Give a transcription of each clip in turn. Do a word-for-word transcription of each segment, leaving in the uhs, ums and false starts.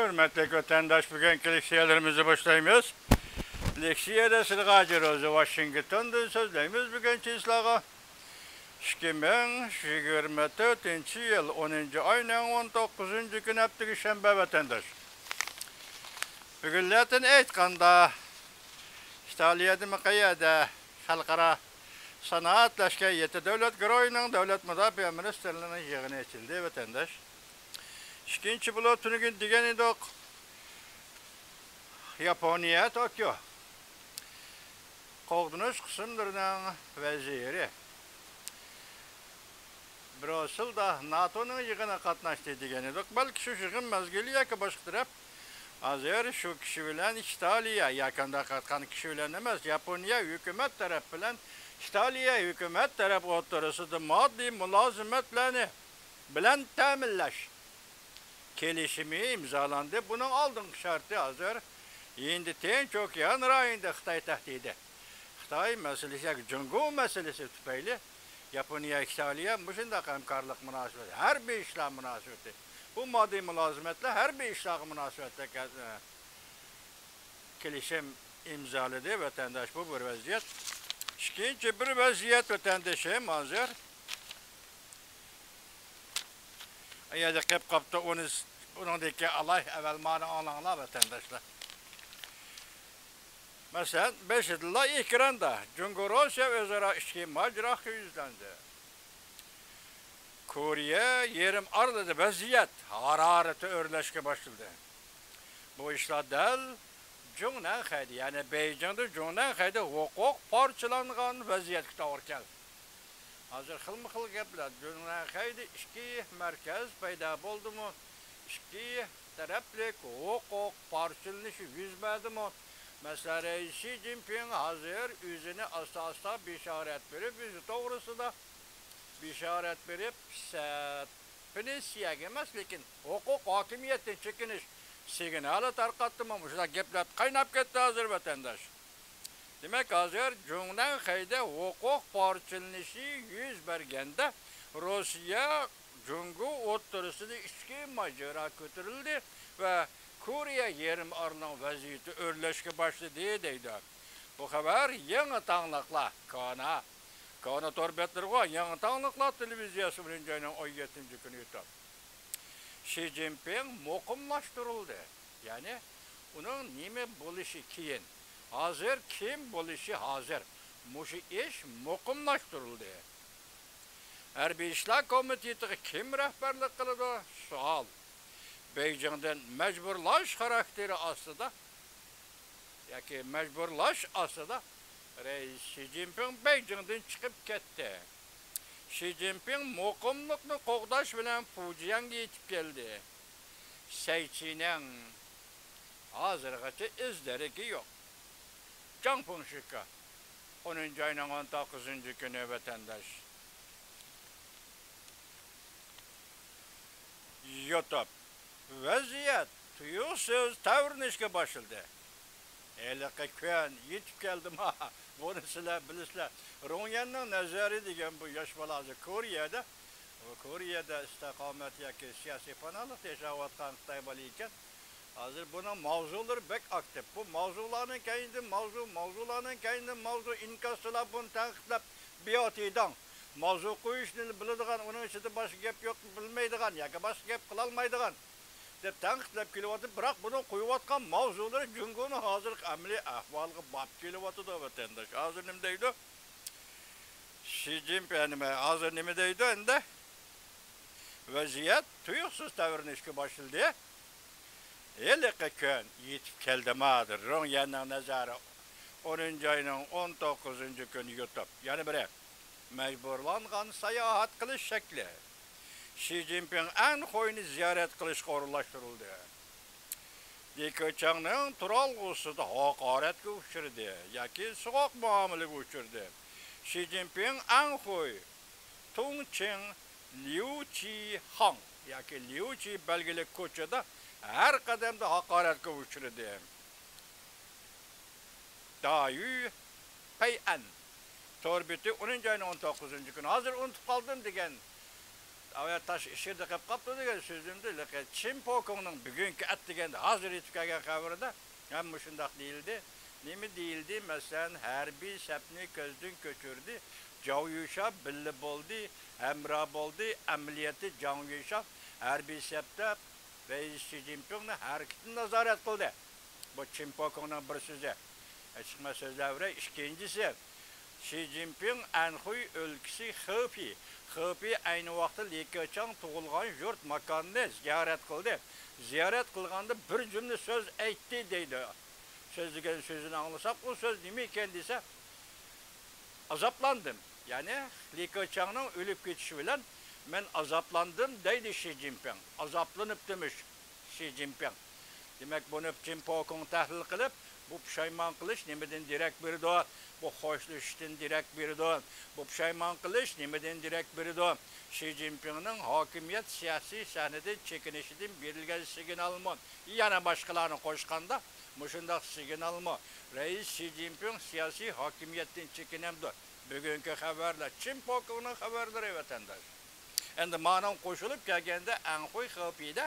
ھۆرمەتلىك ۋەتەنداش، بۈگۈنكى لېكسىيەلىرىمىزنى باشلايمىز. لېكسىيەدە سىلىغا ھاجى روزى ۋاشىنگتوندىن سۆزلەيمىز بۈگۈنچە سىلەرگە. ئىككى مىڭ يىگىرمە تۆتىنچى يىل ئونىنچى ئاينىڭ ئون توققۇزىنچى كۈنى ھەپتىكى شەنبە ۋەتەنداش. بۈگۈنلەردىن ئېيتقاندا، ئىتالىيەدىمۇ قەيەردە خەلقئارا سانائەتلەشكەن يەتتە دۆلەت گۇرۇھىنىڭ دۆلەت مۇداپىئە مىنىستىرلىرىنىڭ يىغىنى ئېچىلدى، ۋەتەنداش. ئىككىنچى بولۇپ، تۈنۈگۈن دېگەن ئىدۇق، ياپونىيە، توكيو قوغدىنىش قىسىملىرىنىڭ ۋەزىرى بريۇسسېلدا ناتونىڭ يىغىنىغا قاتناشتى دېگەن ئىدۇق. بەلكى شۇ يىغىن مەزگىلى ياكى باشقا تەرەپ، ھازىر شۇ كىشى بىلەن ئىتالىيە ياكى ئانداق ئېيتقان كىشى بىلەن ئەمەس، ياپونىيە ھۆكۈمەت تەرەپ بىلەن ئىتالىيە ھۆكۈمەت تەرەپ ئوتتۇرىسىدا ماددىي مۇلازىمەتلەرنى بىلەن تەمىنلەش كېلىشىمى ئىمزالاندى. بۇنىڭ ئالدىنقى شەرتى ھازىر ھىندى تىنچ ئوكيان رايونىدا خىتاي تەھدىتى، خىتاي مەسىلىسى ياكى جۇڭگو مەسىلىسى تۈپەيلى ياپونىيە، ئىتالىيە مۇشۇنداق ھەمكارلىق مۇناسىۋىتى، ھەربىي ئىشلار مۇناسىۋىتى، بۇ ماددىي مۇلازىمەتلەر ھەربىي ئىشلارغا مۇناسىۋەتلىك، ئە، كېلىشىم ئىمزالىدى، ۋەتەنداش، بۇ بىر ۋەزىيەت. ئىككىنچى بىر ۋەزىيەت، ۋەتەندىشىم، ھازىر ئۇ يەردە قېلىپ قاپتۇ، ئۇنى، ئۇنىڭدىكى ئالاي، ئەۋەل مانى ئاڭلاڭلار، ۋەتەنداشلار. مەسىلەن، بېشىدىلا ئېكراندا جۇڭگو، روسىيە ئۆزئارا ئىچكى ماجىراغا يۈزلەندى. كورېيە يېرىم ئارىلىدا ۋەزىيەت ھارارىتى ئۆرلەشكە باشلىدى. بۇ ئىشلار دەل جۇڭنەنخەيدە، يەنى بېيجىڭدا جۇڭنەنخەيدە ھوقۇق پارچىلانغان ۋەزىيەتكە توغرا كەلدى. ھازىر خىلمۇ خىل گەپلەر. جۇڭنەنخەيدە ئىككى مەركەز پەيدا بولدىمۇ؟ ئىككى تەرەپلىك ھوقۇق پارچىلىنىشى يۈز بەردىمۇ؟ مەسىلەن، رەئىس شى جىنپىڭ ھازىر ئۆزىنى ئاستا-ئاستا بېشارەت بېرىپ، ئۆزى توغرىسىدا بېشارەت بېرىپ، سەت پېنسىيەگە ئەمەس، لېكىن ھوقۇق ھاكىمىيەتتىن چېكىنىش سىگنالى تارقاتتىمۇ؟ مۇشۇنداق گەپلەر قايناپ كەتتى ھازىر، ۋەتەنداش. دېمەك، ھازىر جۇڭنەنخەيدە ھوقۇق پارچىلىنىشى يۈز بەرگەندە، روسىيە، جۇڭگو ئوتتۇرىسىدا ئىچكى ماجىرا كۆتۈرۈلدى ۋە كورېيە يېرىم ئارىلىنىڭ ۋەزىيىتى ئۆرلەشكە باشلىدى، دەيدۇ. بۇ خەۋەر يېڭى تاڭلىقلار، كونا، كونا تور بەتلىرىغۇ، يېڭى تاڭلىقلار تېلېۋىزىيەسى بىرىنچى ئاينىڭ ئون يەتتىنچى كۈنى ئېيتىپ، شى جىنپىڭ مۇقىملاشتۇرۇلدى. يەنى ئۇنىڭ نېمە بولۇشى كېيىن، ھازىر كىم بولۇشى ھازىر، مۇشۇ ئىش مۇقىملاشتۇرۇلدى. ھەربىي ئىشلار كومىتېتىغا كىم رەھبەرلىك قىلىدۇ؟ سوئال. بېيجىڭدىن مەجبۇرلاش خاراكتېرى ئاستىدا ياكى مەجبۇرلاش ئاستىدا رەئىس شى جىنپىڭ بېيجىڭدىن چىقىپ كەتتى. شى جىنپىڭ مۇقىملىقنى قوغداش بىلەن فۇجيەنگە يېتىپ كەلدى. سەي چىنىڭ ھازىرغىچە ئىز دېرىكى يوق. جاڭ فېڭشىكا، ئونىنچى ئاينىڭ ئون توققۇزىنچى كۈنى، ۋەتەنداش. يوتۇپ، ۋەزىيەت تۇيۇقسىز تەۋرىنىشكە باشلىدى. ھېلىقى كۈن يېتىپ كەلدىما؟ بۇنى سىلەر بىلىسىلەر. رۇڭيەننىڭ نەزەرى دېگەن بۇ ياش بالا ھازىر كورېيەدە، بۇ كورېيەدە ئىستىقامەت ياكى سىياسىي پاناھلىقتا ياشاۋاتقان خىتاي بالا ئىكەن. ھازىر بۇنىڭ ماۋزۇلىرى بەك ئاكتىپ. بۇ ماۋزۇلارنىڭ كەينىدىن ماۋزۇ، ماۋزۇلارنىڭ كەينىدىن ماۋزۇ، ئىنكاستىلا بۇنى تەنقىدلەپ بىياتىداڭ. ماۋزۇ قويۇشنى بىلىدىغان، ئۇنىڭ ئىچىدە باشقا گەپ يوق، بىلمەيدىغان ياكى باشقا گەپ قىلالمايدىغان دەپ تەنقىدلەپ كېلىۋاتىدۇ. بىراق بۇنىڭ قويۇۋاتقان ماۋزۇلىرى جۇڭگونىڭ ھازىرقى ئەمەلىي ئەھۋالىغا باپ كېلىۋاتىدۇ، ۋەتەنداش. ھازىر نېمە دەيدۇ؟ شى جىنپىڭ نېمە، ھازىر نېمە دەيدۇ ئەمدى؟ ۋەزىيەت تۇيۇقسىز تەۋرىنىشكە باشلىدى. ھېلىقى كۈن يېتىپ كەلدىما؟ رۇڭيەننىڭ نەزەرى ئونىنچى ئاينىڭ ئون توققۇزىنچى كۈنى يوتۇپ. يەنە بىرى، مەجبۇرلانغان ساياھەت قىلىش شەكلى. شى جىنپىڭ ئەنخۇينى زىيارەت قىلىشقا ئورۇنلاشتۇرۇلدى. لى كېچياڭنىڭ تۇرالغۇسىدا ھاقارەتكە ئۇچرىدى ياكى سوغۇق مۇئامىلىگە ئۇچرىدى. شى جىنپىڭ ئەنخۇي، تۇڭچىڭ، ليۇچىخاڭ ياكى ليۇچى بەلگىلىك كوچىدا ھەر قەدەمدە ھاقارەتكە ئۇچرىدى. دايۈ پەيئەن تور بېتى ئونىنچى ئاينىڭ ئون توققۇزىنچى كۈنى، ھازىر ئۇنتۇپ قالدىم دېگەن ئاۋۇ تاش ئىچىدە قېلىپ قاپتۇ دېگەن سۆزۈمدە، لېكىن چىن پوكۇڭنىڭ بۈگۈنكى ئەتىگەندە، ھازىر يېتىپ كەلگەن خەۋىرىدە ھەم مۇشۇنداق دېيىلدى. نېمە دېيىلدى؟ مەسىلەن، ھەربىي سەپنى كۆزدىن كۆچۈردى. جاۋ يۈشا بىللە بولدى، ھەمراھ بولدى. ئەمەلىيەتتە جاڭ يۈشا ھەربىي سەپتە رەئىس شى جىنپىڭنىڭ ھەرىكىتىنى نازارەت قىلدى. بۇ چىن پوكۇڭنىڭ بىر سۆزى. ئېچىقما سۆزلەۋرەي. ئىككىنچىسى، شى جىنپىڭ ئەنخۇي ئۆلكىسى خېپى، خېپى ئەينى ۋاقىتتا لى كېچاڭ تۇغۇلغان يۇرت ماكاننى زىيارەت قىلدى. زىيارەت قىلغاندا بىر جۈملە سۆز ئېيتتى دەيدۇ. سۆزلىگەن سۆزىنى ئاڭلىساق، ئۇ سۆز نېمە ئىكەن دېسە، ئازابلاندىم. يەنى لى كېچاڭنىڭ ئۆلۈپ كېتىشى بىلەن مەن ئازابلاندىم دەيدۇ شى جىنپىڭ. ئازابلىنىپتىمىش شى جىنپىڭ. دېمەك، بۇنى چىن پوكۇڭ تەھلىل قىلىپ، بۇ پۇشايمان قىلىش نېمىدىن دېرەك بېرىدۇ؟ بۇ خوشلىشىشتىن دېرەك بېرىدۇ. بۇ پۇشايمان قىلىش نېمىدىن دېرەك بېرىدۇ؟ شى جىنپىڭنىڭ ھاكىمىيەت سىياسىي سەھنىدىن چېكىنىشىدىن بېرىلگەن سىگنالمۇ؟ يەنە باشقىلارنى قوشقاندا، مۇشۇنداق سىگنالمۇ؟ رەئىس شى جىنپىڭ سىياسىي ھاكىمىيەتتىن چېكىنەمدۇ؟ بۈگۈنكى خەۋەرلەر، چىن پوكۇڭنىڭ خەۋەرلىرى، ۋەتەنداش. ئەمدى مانىڭغا قوشۇلۇپ كەلگەندە، ئەنخۇي خېپىدە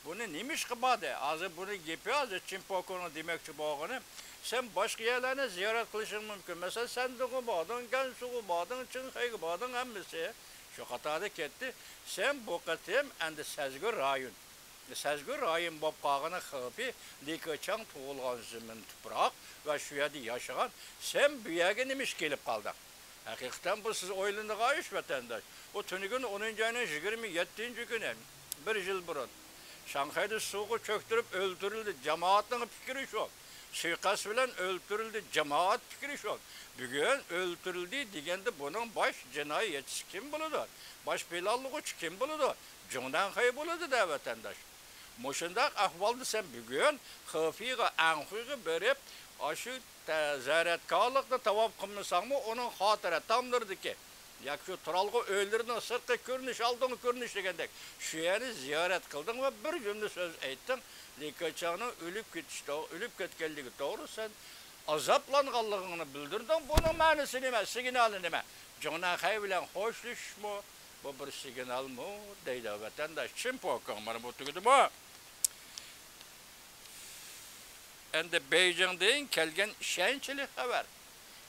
بۇنى نېمە ئىشقا باردى؟ ھازىر بۇنىڭ گېپى، ھازىر چىن پوكۇڭنىڭ دېمەكچى بولغىنى، سەن باشقا يەرلەرنى زىيارەت قىلىشىڭ مۇمكىن. مەسىلەن، سەندىغا باردىڭ، گەنسۇغا باردىڭ، چىڭخەيگە باردىڭ، ھەممىسى شۇ قاتاردا كەتتى. سەن بۇ قېتىم ئەمدى سەزگۈر رايون. سەزگۈر رايون بولۇپ قالغىنى خېپى، لى كېچاڭ تۇغۇلغان زېمىن تۇپراق ۋە شۇ يەردە ياشىغان. سەن بۇ يەرگە نېمە ئىش كېلىپ قالدىڭ؟ ھەقىقەتەن بۇ سىز ئويلىنىدىغان ئىش، ۋەتەنداش. ئۇ تۈنۈگۈن ئونىنچى ئاينىڭ يىگىرمە يەتتىنچى كۈنى، بىر يىل بۇرۇن، شاڭخەيدە سۇغا چۆكتۈرۈپ ئۆلتۈرۈلدى. جامائەتنىڭ پىكرى شۇ. سۇيىقەست بىلەن ئۆلتۈرۈلدى. جامائەت پىكرى شۇ. بۈگۈن ئۆلتۈرۈلدى دېگەندە بۇنىڭ باش جىنايەتچىسى كىم بولىدۇ؟ باش پىلانلىغۇچى كىم بولىدۇ؟ جۇڭنەنخەي بولىدۇ-دە، ۋەتەنداش. مۇشۇنداق ئەھۋالدا سەن بۈگۈن خېپىغا، ئەنخۇيغا بېرىپ، ئاشۇ تە-، زىيارەتكارلىقنى تاۋاپ قىلمىساڭمۇ، ئۇنىڭ خاتىرە تاملىرىدىكى ياكى شۇ تۇرالغۇ ئۆيلىرىنىڭ سىرتقى كۆرۈنۈش، ئالدىنقى كۆرۈنۈش دېگەندەك، شۇ يەرنى زىيارەت قىلدىڭ ۋە بىر جۈملە سۆز ئېيتتىڭ. لى كېچاڭنىڭ ئۆلۈپ كېتىشى تو-، ئۆلۈپ كەتكەنلىكى توغرا سەن ئازابلانغانلىقىڭنى بىلدۈردۈڭ. بۇنىڭ مەنىسى نېمە؟ سىگنالى نېمە؟ جۇڭنەنخەي بىلەن خوشلىشىشمۇ؟ بۇ بىر سىگنالمۇ؟ دەيدۇ ۋەتەنداش. چىن پوكۇڭ، مانا بۇ تۈگىدىمۇ؟ ئەمدى بېيجىڭدىن كەلگەن ئىشەنچلىك خەۋەر.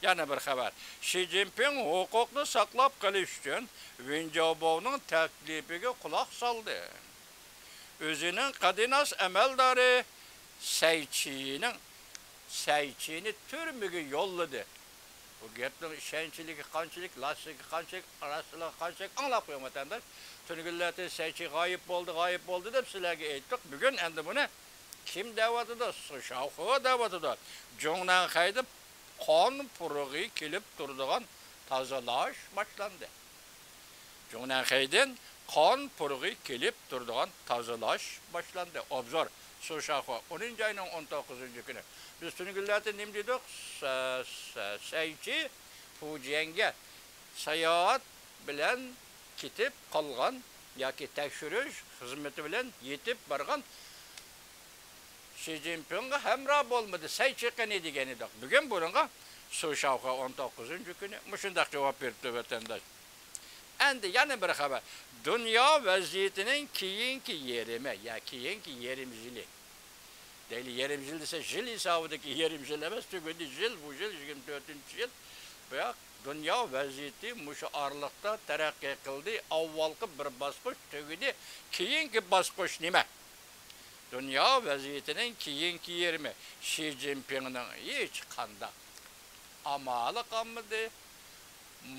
يەنە بىر خەۋەر. شى جىنپىڭ ھوقۇقنى ساقلاپ قېلىش ئۈچۈن ۋېن جياۋبوۋنىڭ تەكلىپىگە قۇلاق سالدى. ئۆزىنىڭ قەدىناس ئەمەلدارى سەي چىنىڭ، سەي چىنى تۈرمىگە يوللىدى. بۇ گەپنىڭ ئىشەنچلىكى قانچىلىك، راستلىقى قانچىلىك، راستلىقى قانچىلىك ئاڭلاپ قويۇڭ، ۋەتەنداش. تۈنۈگۈنلەردە سەي چى غايىب بولدى، غايىب بولدى دەپ سىلەرگە ئېيتتۇق. بۈگۈن ئەمدى بۇنى كىم دەۋاتىدۇ؟ سۇ شاۋخۇا دەۋاتىدۇ. جۇڭنەنخەيدە قان پۇرىقى كېلىپ تۇرىدىغان تازىلاش باشلاندى. جۇڭنەنخەيدىن قان پۇرىقى كېلىپ تۇرىدىغان تازىلاش باشلاندى. ئوبزور، سۇ شاۋخۇا، ئونىنچى ئاينىڭ ئون توققۇزىنچى كۈنى. بىز تۈنۈگۈنلەردە نېمە دېدۇق؟ سە-، سە-، سەي چى فۇجيەنگە ساياھەت بىلەن كېتىپ قالغان ياكى تەكشۈرۈش خىزمىتى بىلەن يېتىپ بارغان شى جىنپىڭغا ھەمراھ بولمىدى، سەي چى قېنى دېگەن ئىدۇق. بۈگۈن بۇنىڭغا سۇ شاۋخۇا ئون توققۇزىنچى كۈنى مۇشۇنداق جاۋاب بېرىپتۇ، ۋەتەنداش. ئەمدى يەنە بىر خەۋەر. دۇنيا ۋەزىيىتىنىڭ كېيىنكى يېرىمى، يا كېيىنكى يېرىم يىلى. دەيلى، يېرىم يىل دېسە، يىل ھېسابىدىكى يېرىم يىل ئەمەس، تۈگىدى يىل، بۇ يىل يىگىرمە تۆتىنچى يىل. بۇياق دۇنيا ۋەزىيىتى مۇشۇ ئارىلىقتا تەرەققىي قىلدى. ئاۋۋالقى بىر باسقۇچ تۈگىدى. كېيىنكى باسقۇچ نېمە؟ دۇنيا ۋەزىيىتىنىڭ كېيىنكى يېرىمى. شى جىنپىڭنىڭ ھېچقانداق ئامالى قالمىدى،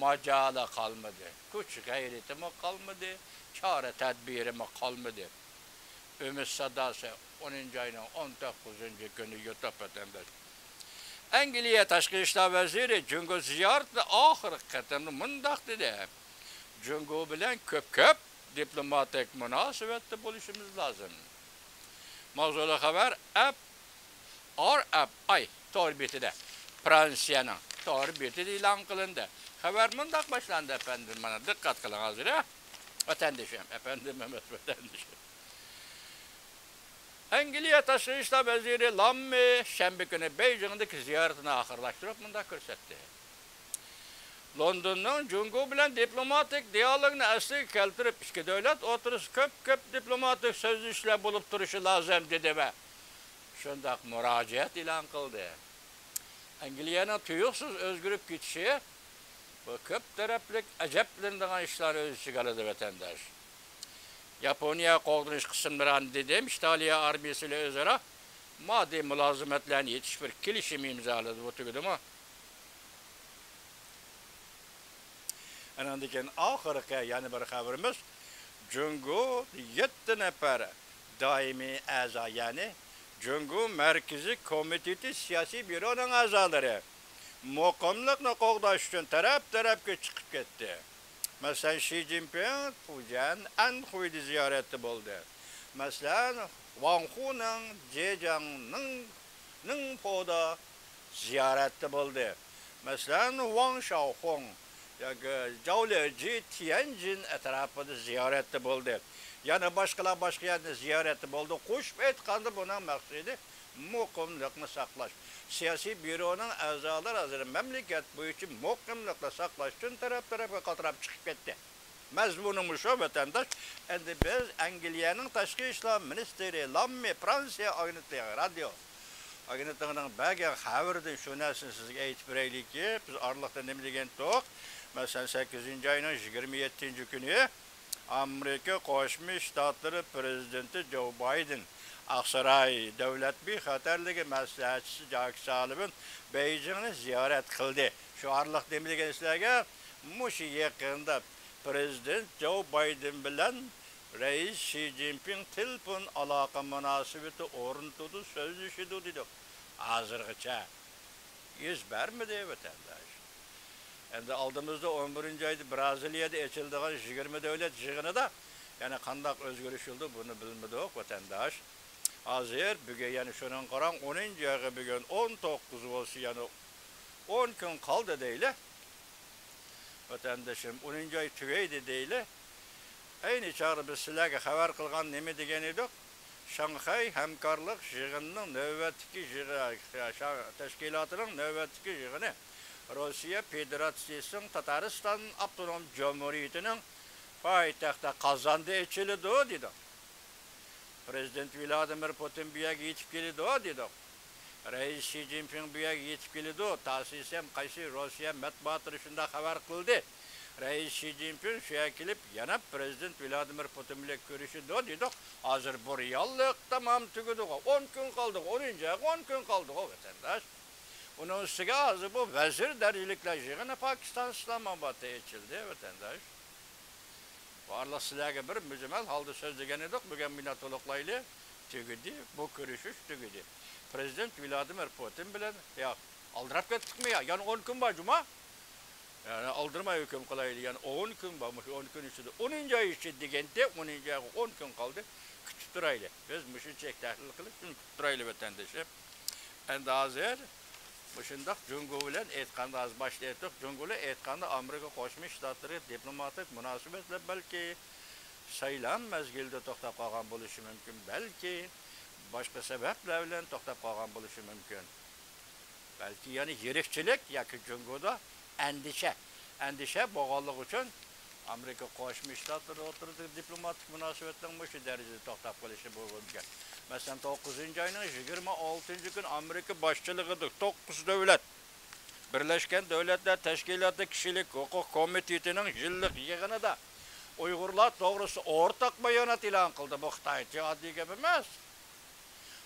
ماجالى قالمىدى، كۈچ غەيرىتىمۇ قالمىدى، چارە تەدبىرىمۇ قالمىدى. ئۈمىد ساداسى ئونىنچى ئاينىڭ ئون توققۇزىنچى كۈنى يۇتۇپ ئۆتەمدە. ئەنگلىيە تاشقى ئىشلار ۋەزىرى جۇڭگو زىيارىتىدە ئاخىرقى قېتىمدا مۇنداق دېدى: جۇڭگو بىلەن كۆپ كۆپ دىپلوماتىك مۇناسىۋەتتە بولۇشىمىز لازىم. ماۋزۇلۇق خەۋەر ئەپ، ئار ئەپ ئاي تور بېتىدە، فرانسىيەنىڭ تور بېتىدە ئېلان قىلىندى. خەۋەر مۇنداق باشلاندى، ئەپەندىم، مانا دىققەت قىلىڭ ھازىر، ھە؟ ۋەتەندىشىم، ئەپەندىم ئەمەس، ۋەتەندىشىم. ئەنگلىيە تاشقى ئىشلار ۋەزىرى لاممى شەنبە كۈنى بېيجىڭدىكى زىيارىتىنى ئاخىرلاشتۇرۇپ مۇنداق كۆرسەتتى. لوندوننىڭ جۇڭگو بىلەن دىپلوماتىك دىئالوگنى ئەسلىگە كەلتۈرۈپ، ئىككى دۆلەت ئوتتۇرىسىدا كۆپ، كۆپ دىپلوماتىك سۆزلىشىشلەر بولۇپ تۇرۇشى لازىم، دېدى ۋە شۇنداق مۇراجىئەت ئېلان قىلدى. ئەنگلىيەنىڭ تۇيۇقسىز ئۆزگىرىپ كېتىشى بۇ كۆپ تەرەپلىك ئەجەبلىنىدىغان ئىشلارنى ئۆز ئىچىگە ئالىدۇ، ۋەتەنداش. ياپونىيە قوغدىنىش قىسىملىرى دېدىم، ئىتالىيە ئارمىيەسى بىلەن ئۆزئارا ماددىي مۇلازىمەتلەرنى يېتىشىپ بىر كېلىشىم ئىمزالىدى. بۇ تۈگىدىمۇ؟ ئانىڭدىن كېيىن ئاخىرقى يەنە بىر خەۋىرىمىز، جۇڭگو يەتتە نەپەر دائىمىي ئەزا، يەنى جۇڭگو مەركىزىي كومىتېتى سىياسىي بيۇرونىڭ ئەزالىرى مۇقىملىقنى قوغداش ئۈچۈن تەرەپ-تەرەپكە چىقىپ كەتتى. مەسىلەن، شى جىنپىڭ پۇجيەن ئەنخۇيدا زىيارەتتە بولدى. مەسىلەن، ۋاڭ خۇنىڭ جېجياڭنىڭ نىڭپودا زىيارەتتە بولدى. مەسىلەن، ۋاڭ شاۋخۇڭ ياكى جاۋ لېجى تيەنجىن ئەتراپىدا زىيارەتتە بولدى. يەنە باشقىلار باشقا يەردە زىيارەتتە بولدى. قوشۇپ ئېيتقاندا، بۇنىڭ مەقسىتى مۇقىملىقنى ساقلاش. سىياسىي بيۇرونىڭ ئەزالىرى ھازىر مەملىكەت بويىچە مۇقىملىقنى ساقلاش ئۈچۈن تەرەپ-تەرەپكە قاتراپ چىقىپ كەتتى. مەزمۇنى مۇشۇ، ۋەتەنداش. ئەمدى بىز ئەنگلىيەنىڭ تاشقى ئىشلار مىنىستىرى لاممى فرانسىيە ئاگېنتلىقى، رادىيو ئاگېنتلىقىنىڭ بەرگەن خەۋىرىدىن شۇ نەرسىنى سىزگە ئېيتىپ بېرەيلىكى، بىز ئارىلىقتا نېمە دېگەنتۇق؟ مەسىلەن، سەككىزىنچى ئاينىڭ يىگىرمە يەتتىنچى كۈنى ئامېرىكا قوشما شتاتلىرى پرېزىدېنتى جو بايدېن ئاقساراي دۆلەت بىخەتەرلىكى مەسلىھەتچىسى جاك سالىۋان بېيجىڭنى زىيارەت قىلدى. شۇ ئارىلىق نېمە دېگەن سىلەرگە؟ مۇشۇ يېقىندا پرېزىدېنت جو بايدېن بىلەن رەئىس شى جىنپىڭ تېلېفون ئالاقە مۇناسىۋىتى ئورنىتىدۇ، سۆزلىشىدۇ دېدۇق. ھازىرغىچە يۈز بەرمىدى، ۋەتەنداش. ئەمدى ئالدىمىزدا ئون بىرىنچى ئايدا برازىلىيەدە ئېچىلىدىغان يىگىرمە دۆلەت يىغىنىدا يەنە قانداق ئۆزگىرىش بولىدۇ، بۇنى بىلمىدۇق، ۋەتەنداش. ھازىر بۈگۈن يەنە شۇنىڭغا قاراڭ، ئونىنچى ئايغا بۈگۈن ئون توققۇز بولسا، يەنە ئون كۈن قالدى دەيلى. ۋەتەندىشىم، ئونىنچى ئاي تۈگەيدى دەيلى. ئەينى چاغدا بىز سىلەرگە خەۋەر قىلغان نېمە دېگەن ئىدۇق؟ شاڭخەي ھەمكارلىق يىغىنىنىڭ نۆۋەتتىكى يىغى-، شا-، تەشكىلاتىنىڭ نۆۋەتتىكى يىغىنى روسىيە فېدېراتسىيىسىنىڭ تاتارىستان ئاپتونوم جۇمھۇرىيىتىنىڭ پايتەختى قازاندا ئېچىلىدۇ، دېدۇق. پرېزىدېنت ۋلادىمىر پۇتىن بۇ يەرگە يېتىپ كېلىدۇ، دېدۇق. رەئىس شى جىنپىڭ بۇ يەرگە يېتىپ كېلىدۇ. تاسىسىم قايسى روسىيە مەتبۇئاتلىرى شۇنداق خەۋەر قىلدى. رەئىس شى جىنپىڭ شۇ يەرگە كېلىپ، يەنە پرېزىدېنت ۋلادىمىر پۇتىن بىلەن كۆرۈشىدۇ، دېدۇق. ھازىر بۇ رېئاللىق تامام تۈگىدىغۇ. ئون كۈن قالدىغۇ، ئونىنچى ئايغا ئون كۈن قالدىغۇ، ۋەتەنداش. ئۇنىڭ ئۈستىگە ھازىر بۇ ۋەزىر دەرىجىلىكلەر يىغىنى پاكىستان ئىسلامئابادتا ئېچىلدى، ۋەتەنداش. بارلىق سىلەرگە بىر مۈجمەل ھالدا سۆزلىگەن ئىدۇق، بۈگۈن مۇنداق تولۇقلايلى. تۈگىدى، بۇ كۆرۈشۈش تۈگىدى. پرېزىدېنت ۋلادىمىر پۇتىن بىلەن، يا، ئالدىراپ كەتتۇقمۇ يا؟ يەنە ئون كۈن بار جۇما. يەنى ئالدىرىماي ھۆكۈم قىلايلى، يەنە ئون كۈن بار، مۇشۇ ئون كۈن ئىچىدە، ئونىنچى ئاي ئىچىدە دېگەنتى، ئونىنچى ئايغا ئون كۈن قالدى. كۈتۈپ تۇرايلى. بىز مۇشۇنچىلىك تەھلىل قىلىپ، شۇنى كۈتۈپ تۇرايلى، ۋەتەندىشىم. ئەمدى ھازىر مۇشۇنداق جۇڭگو بىلەن ئېيتقاندا، ھازىر باشتا ئېيتتۇق، جۇڭگو بىلەن ئېيتقاندا ئامېرىكا قوشما شتاتلىرى دىپلوماتىك مۇناسىۋەتلەر بەلكى سايلام مەزگىلىدە توختاپ قالغان بولۇشى مۇمكىن، بەلكى باشقا سەۋەبلەر بىلەن توختاپ قالغان بولۇشى مۇمكىن. بەلكى يەنە يىرىكچىلىك ياكى جۇڭگودا ئەندىشە، ئەندىشە بولغانلىقى ئۈچۈن ئامېرىكا قوشما شتاتلىرى ئوتتۇرىدىكى دىپلوماتىك مۇناسىۋەتنىڭ مۇشۇ دەرىجىدە توختاپ قېلىشى بولۇشى مۇمكىن. مەسىلەن، توققۇزىنچى ئاينىڭ يىگىرمە ئالتىنچى كۈنى ئامېرىكا باشچىلىقىدا توققۇز دۆلەت، بىرلەشكەن دۆلەتلەر تەشكىلاتى كىشىلىك ھوقۇق كومىتېتىنىڭ يىللىق يىغىنىدا ئۇيغۇرلار توغرىسىدا ئورتاق بايانات ئېلان قىلدى. بۇ خىتايچە ئاددىي گەپ ئەمەس.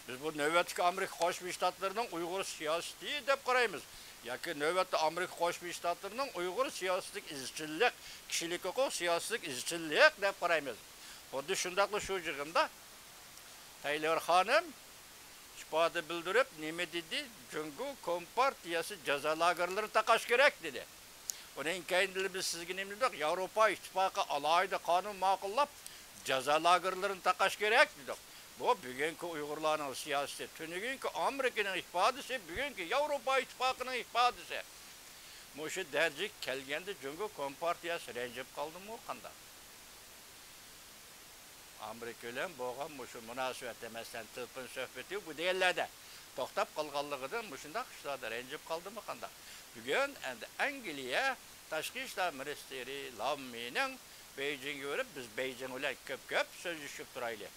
بىز بۇ نۆۋەتتىكى ئامېرىكا قوشما شتاتلىرىنىڭ ئۇيغۇر سىياسىتى دەپ قارايمىز. ياكى نۆۋەتتە ئامېرىكا قوشما شتاتلىرىنىڭ ئۇيغۇر سىياسىتىدىكى ئىزچىللىق، كىشىلىك ھوقۇق سىياسىتىدىكى ئىزچىللىق دەپ قارايمىز. خۇددى شۇنداقلا شۇ يىغىندا تەيلور خانىم ئىپادە بىلدۈرۈپ نېمە دېدى؟ جۇڭگو كومپارتىيەسى جازا لاگېرلىرىنى تاقاش كېرەك دېدى. ئۇنىڭ كەينىدىلا بىز سىزگە نېمە دېدۇق؟ ياۋروپا ئىتتىپاقى ئالاھىدە قانۇن ماقۇللاپ، جازا لاگېرلىرىنى تاقاش كېرەك دېدۇق. بۇ بۈگۈنكى ئۇيغۇرلارنىڭ سىياسىتى، تۈنۈگۈنكى ئامېرىكىنىڭ ئىپادىسى، بۈگۈنكى ياۋروپا ئىتتىپاقىنىڭ ئىپادىسى. مۇشۇ دەرىجىگە كەلگەندە جۇڭگو كومپارتىيەسى رەنجىپ قالدىمۇ قانداق؟ ئامېرىكا بىلەن بولغان مۇشۇ مۇناسىۋەتتە، مەسىلەن، تېلېفون سۆھبىتى، بۇ دېگەنلەردە توختاپ قالغانلىقىدىن مۇشۇنداق ئىشلاردا رەنجىپ قالدىمۇ قانداق؟ بۈگۈن ئەمدى ئەنگلىيە تاشقى ئىشلار مىنىستىرى لاممىنىڭ بېيجىڭغا بېرىپ، بىز بېيجىڭ بىلەن كۆپ-كۆپ سۆزلىشىپ تۇرايلى.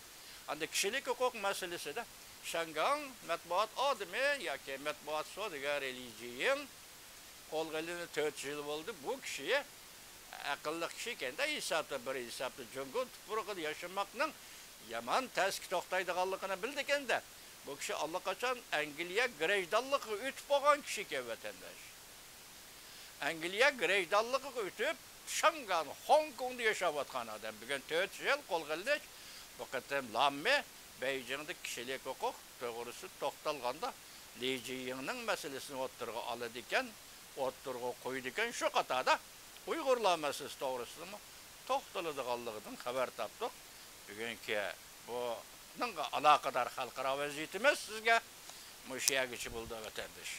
ئاندىن كىشىلىك ھوقۇق مەسىلىسىدە شياڭگاڭ مەتبۇئات ئادىمى ياكى مەتبۇئات سودىگەرى لى جىيىڭ قولغا ئېلىندى، تۆت يىل بولدى. بۇ كىشى ئەقىللىق كىشى ئىكەن-دە، ھېسابتا بىر ھېسابتا جۇڭگو تۇپرىقىدا ياشىماقنىڭ يامان تەسكە توختايدىغانلىقىنى بىلىدىكەن-دە. بۇ كىشى ئاللىقاچان ئەنگلىيە گراژدانلىقىغا ئۆتۈپ بولغان كىشى ئىكەن، ۋەتەنداش. ئەنگلىيە گراژدانلىقىغا ئۆتۈپ، شياڭگان، خوڭكوڭدا ياشاۋاتقان ئادەم. بۈگۈن تۆت يىل قولغا ئېلىنىش. بۇ قېتىم لاممى بېيجىڭدا كىشىلىك ھوقۇق توغرىسىدا توختالغاندا، لى جىيىڭنىڭ مەسىلىسىنى ئوتتۇرىغا ئالىدىكەن، ئوتتۇرىغا قويىدىكەن. شۇ قاتاردا ئۇيغۇرلار مەسىلىسى توغرىسىدىمۇ توختىلىدىغانلىقىدىن خەۋەر تاپتۇق. بۈگۈنكى بۇنىڭغا ئالاقىدار خەلقئارا ۋەزىيىتىمىز سىزگە مۇشۇ يەرگىچە بولدى، ۋەتەنداش.